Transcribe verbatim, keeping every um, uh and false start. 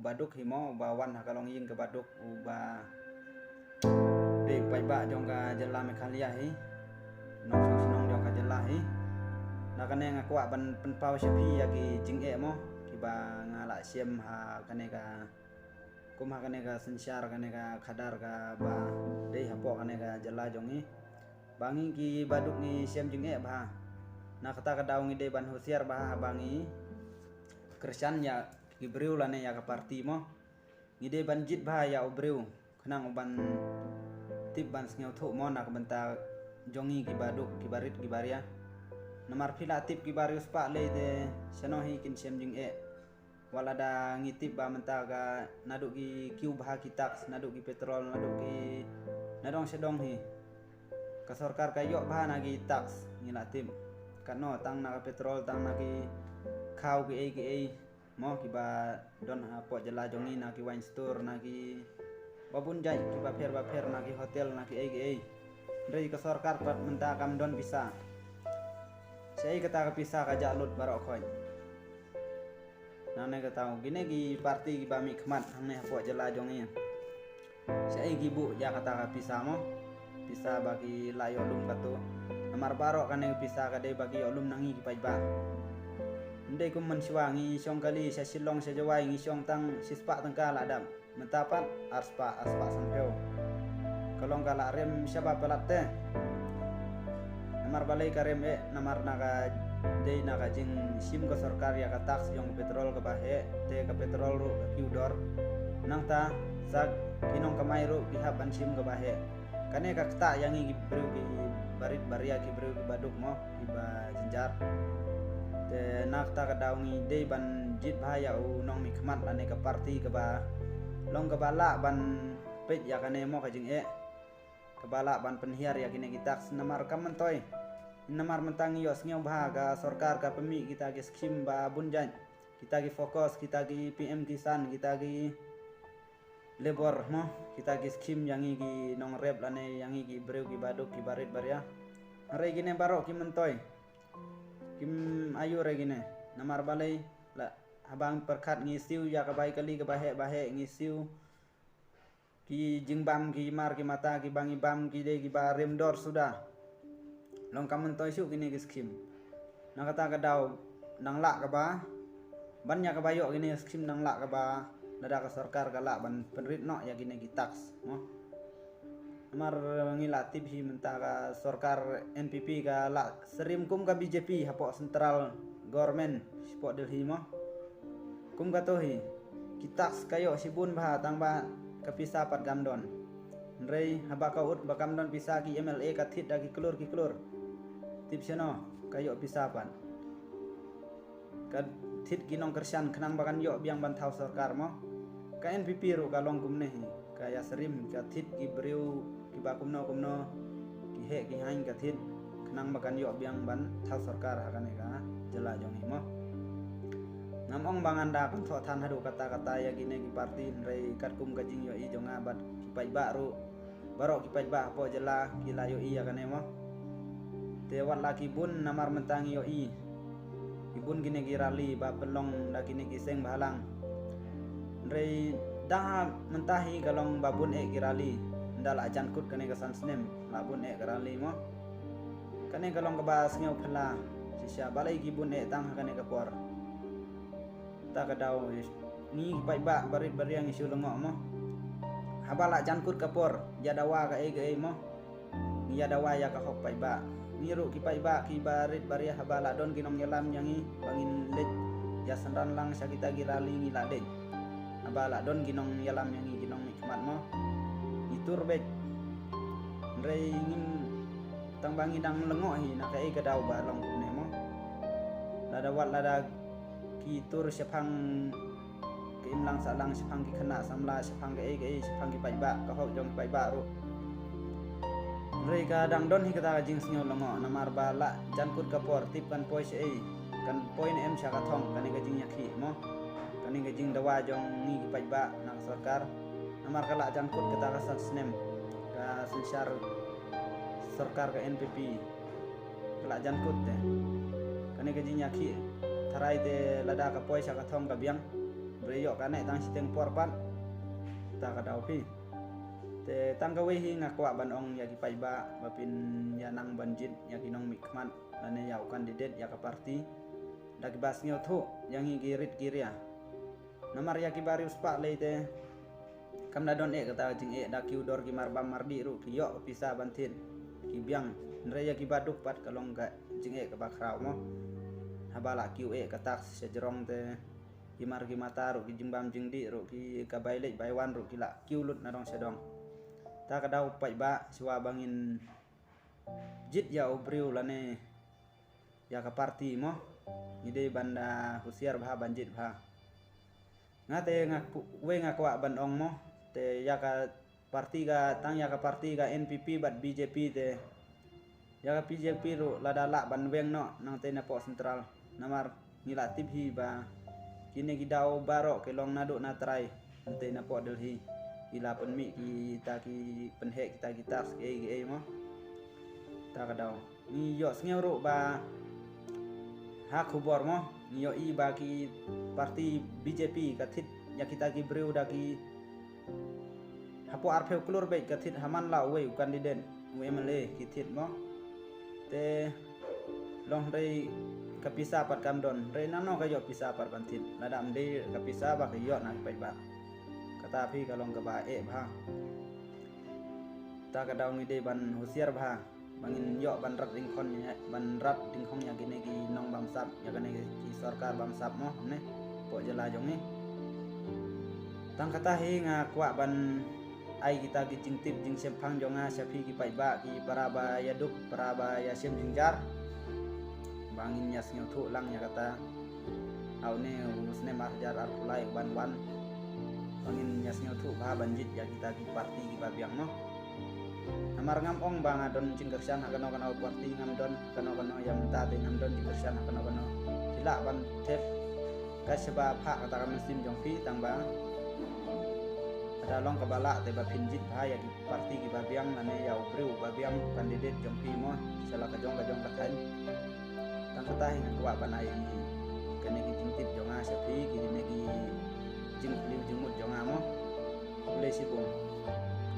Baduk hi mo, ba wan ha ka longïing ka Baduk, uba dei u paidbah jong ka jylla Meghalaya hi, nongshong shnong jong ka jylla hi. Na kane nga kwah ban pynpaw sha phi ïa ki jingeh mo, kiba nga la shem ha kane ka, kum ha kane ka synshar, kane ka khadar kaba dei hapoh kane ka jylla jong ngi. Ba ngi ki Baduk ngi shem jingeh bha. Na kata ka daw ngi dei ban husiar bha, ba ngi kyrshan ïa ki briew lane ïa ka party mo. Ngi dei ban jied bha ïa u briew, khnang u ban tip ban sngewthuh mo na ka bynta jong ngi ki Baduk, ki barit, ki baria. Namar phi la tip ki bariewspah lei te shano hi kin shem jingeh. Wat lada ngi tip ba mynta ka naduh ki kiew bha ki tax, naduh ki petrol, naduh ki nadong shadong hi. Ka sorkar ka ïoh bha na ki tax, ngi la tip. Katno, tang na ka petrol, tang na ki khaw, ki ei ki ei mo, kiba don hapoh jylla jong ngi, na ki wine store, na kiba bun jait, kiba pher ba pher, na ki hotel, na ki ei ki ei. Hynrei ka sorkar pat mynta kam don pisa. Shaei kata ka pisa ka jah lut baroh khoit. Nangne kata kine ki party kiba mihkhmat hangne hapoh jylla jong ngi, shaei ki buh ïa kata ka pisa mo? Pisa ba ki la ïoh lum katto. Namar baroh kane ka pisa ka dei ba ki ïoh lum na ngi ki paidbah. Ym dei kum mynshuwa, ngi shong kali sha Shillong, sha Jowai, ngi shong tang shispah tyngka la dap. Mynta pat arspah, arspah sanphew. Ka long ka la rem shaba palat te. Namar balei ka rem eh? Namar na ka dei na ka jingshim ka sorkar ïa ka tax jong ka petrol kaba heh, te ka petrol ruh ka kiew dor. Nangta sa ki nongkamai ruh ki hap ban shim kaba heh. Kane ka ktah ïa ngi ki briew ki barit baria, ki briew ki Baduk mo, kiba jynjar. Te na kata ka daw ngi dei ban jied bha ïa u nongmihkhmat lane ka party kaba long kaba lah ban peit ïa kane mo ka jingeh, kaba lah ban pynhiar ïa kine ki tax. Namar kam myntoi, namar mynta ngi ïohsngew bha ka sorkar ka pynmih kita ki skhim ba bun jait, kita ki FOCUS, kita ki P M Kisan, kita ki Labour mo, kita ki skhim ïa ngi ki nongrep lane ïa ngi ki briew ki Baduk ki barit baria. Hynrei kine baroh ki myntoi, kim aiu re kine. Namar balei? La, haba ngi pyrkhat ngi siew ïa ka bai kali kaba heh ba heh, ngi siew ki jingbam, ki mar ki mata kiba ngi bam ki dei kiba rem dor suda. Long kam myntoi shuh kine ki skhim. Na kata ka daw nang lah kaba ban ïa kaba ïoh kine ki skhim, nang lah kaba lada ka sorkar ka lah ban pynrit noh ïa kine ki tax mo. Namar ngi la tip hi mynta ka sorkar N P P ka la syriem kum ka B J P hapoh central government shapoh Delhi mo. Kum kato hi, ki tax ka ïoh shibun bha tang ba ka pisa pat kam don. Hynrei haba ka ut ba kam don pisa, ki M L A ka thied da ki klur ki klur. Tip shano ka ïoh pisa pat? Ka thied ki nongkyrshan khnang ba kan ïoh biang ban thaw sorkar mo. Ka N P P ruh ka long kumne hi, ka ïa syriem, ka thied ki briew kiba kumno kumno, ki heh ki haiñ ka thied khnang ba kan ïoh biang ban thaw sorkar ha kane ka jylla jong ngi mo. Ngam ong ba ngan da kynthoh than haduh katta katta ïa kine ki party, hynrei katkum ka jingïohi jong nga bad ki paidbah ruh, baroh ki paidbah hapoh jylla ki la ïohi ïa kane mo. Te wat la ki bun, namar mynta ngi ïohi ki bun kine ki rally ba pynlong da kine ki seng bhalang. Hynrei da mynta hi ka long ba bun eh ki rally, ynda la jan kut kane ka san snem la bun eh ka rally mo. Kane ka long kaba sngew phylla shisha, balei ki bun eh tang ha kane ka por. Ta ka daw ngi ki paidbah barit baria ngi shu lyngngoh mo. Haba la jan kut ka por, ïa dawa kaei kaei mo, ngi ïa dawa ïa ka hok paidbah. Ngi ruh ki paidbah ki barit baria, haba la don ki nongïalam ïa ngi ba ngin leit ïa synran lang sha kita ki rally, ngi la leit. Haba la don ki nongïalam ïa ngi, ki nongmihkhmat mo, ngi tur beit. Hynrei ngim, tang ba ngi dang lyngngoh hi na kaei ka daw ba long kumne mo. Lada wat lada ki tur shaphang ka imlang sahlang, shaphang ki khynnah samla, shaphang kaei kaei, shaphang ki paidbah, ka hok jong ki paidbah ruh. Hynrei ka dang don hi kata ka jingsngew lyngngoh, namar ba la jan kut ka por, tip kan poi shaei, kan poi ne em sha ka thong, kane ka jingïakhih mo, kane ka jingdawa jong ngi ki paidbah na ka sorkar. Namar ka la jan kut kata ka san snem ka synshar sorkar ka N P P. Ka la jan kut te. Kane ka jingïakhih tharai te lada ka poi sha ka thong ka biang. Hynrei ïoh kane tang shiteng por pat, ta ka daw phi. Te tang kawei hi nga kwah ban ong ïa ki paidbah ba phin ïa nang ban jied ïa ki nongmihkhmat lane ïa u candidate ïa ka party da kiba sngewthuh ïa ngi ki rit ki ria. Namar ïa kiba riewspah lei te kam da don eh kata ka jingeh, da kiew dor ki marbam mardih ruh ki ïoh ka pisa ban thied ki biang. Hynrei ïa kiba duk pat ka long ka jingeh kaba khraw mo. Haba la kiew eh ka tax sha jrong te ki mar ki mata ruh, ki jingbam jingdih ruh, ki ka bai leit bai wan ruh ki la kiew lut na dong sha dong. Ta ka daw paidbah, shuwa ba ngin jied ïa u briew lane ïa ka party mo, ngi dei ban da husiar bha ban jied bha. Nga te nga ku-, wei nga kwah ban ong mo, te ïa ka party ka, tang ïa ka party ka N P P bad B J P te, ïa ka B J P ruh lada lah ban weng noh nangtei na poh central. Namar ngi la tip hi ba kine ki daw baroh ki long naduh na trai, nangtei na poh Delhi ki la pynmih kita ki pynheh kita ki tax kiei kiei mo. Ta ka daw ngi ïohsngew ruh ba ha khubor mo, ngi ïohi ba ki party B J P ka thied ïa kita ki briew da ki hapoh arphew klur beit, ka thied ha man la uwei u candidate u M L A ki thied mo. Te long hynrei ka pisa pat kam don, hynrei nangno ka ïoh pisa pat ban thied? Lada ym dei ka pisa ba ka ïoh na ki paidbah. Kata phi ka long kaba eh bha. Ta ka daw ngi dei ban husiar bha ba ngin ïoh ban rat dyngkhong ïa, ban rat dyngkhong ïa kine ki nongbamsap, ïa kine ki sorkar bamsap mo, ne poh jylla jong ngi. Tang kata hi nga kwah ban ai kita ki jingtip jingshemphang jong nga sha phi ki paidbah, ki para ba ïaduk, para ba ïashem jingjar, ba ngin ïa sngewthuh lang ïa kata ha une u snem ar hajar arphew lai uban wan, ba ngin ïa sngewthuh bha ban jied ïa kita ki party kiba biang mo. Namar ngam ong ba nga don jingkyrshan ha kano kano party, ngam don kano kano, ïa mynta te ngam don jingkyrshan ha kano kano. Phi lah ban thep ka shaba phah kata ka mynsiem jong phi, tang ba lada long kaba lah te ba phin jied bha ïa ki party kiba biang lane ïa u briew uba biang, candidate jong phi mo, sha la ka jong ka jong ka thaiñ. Tang kata hi nga kwah ban ai kane ki jingtip jong nga sha phi, kine ki jingkylli jingmut jong nga mo. Khublei shibun.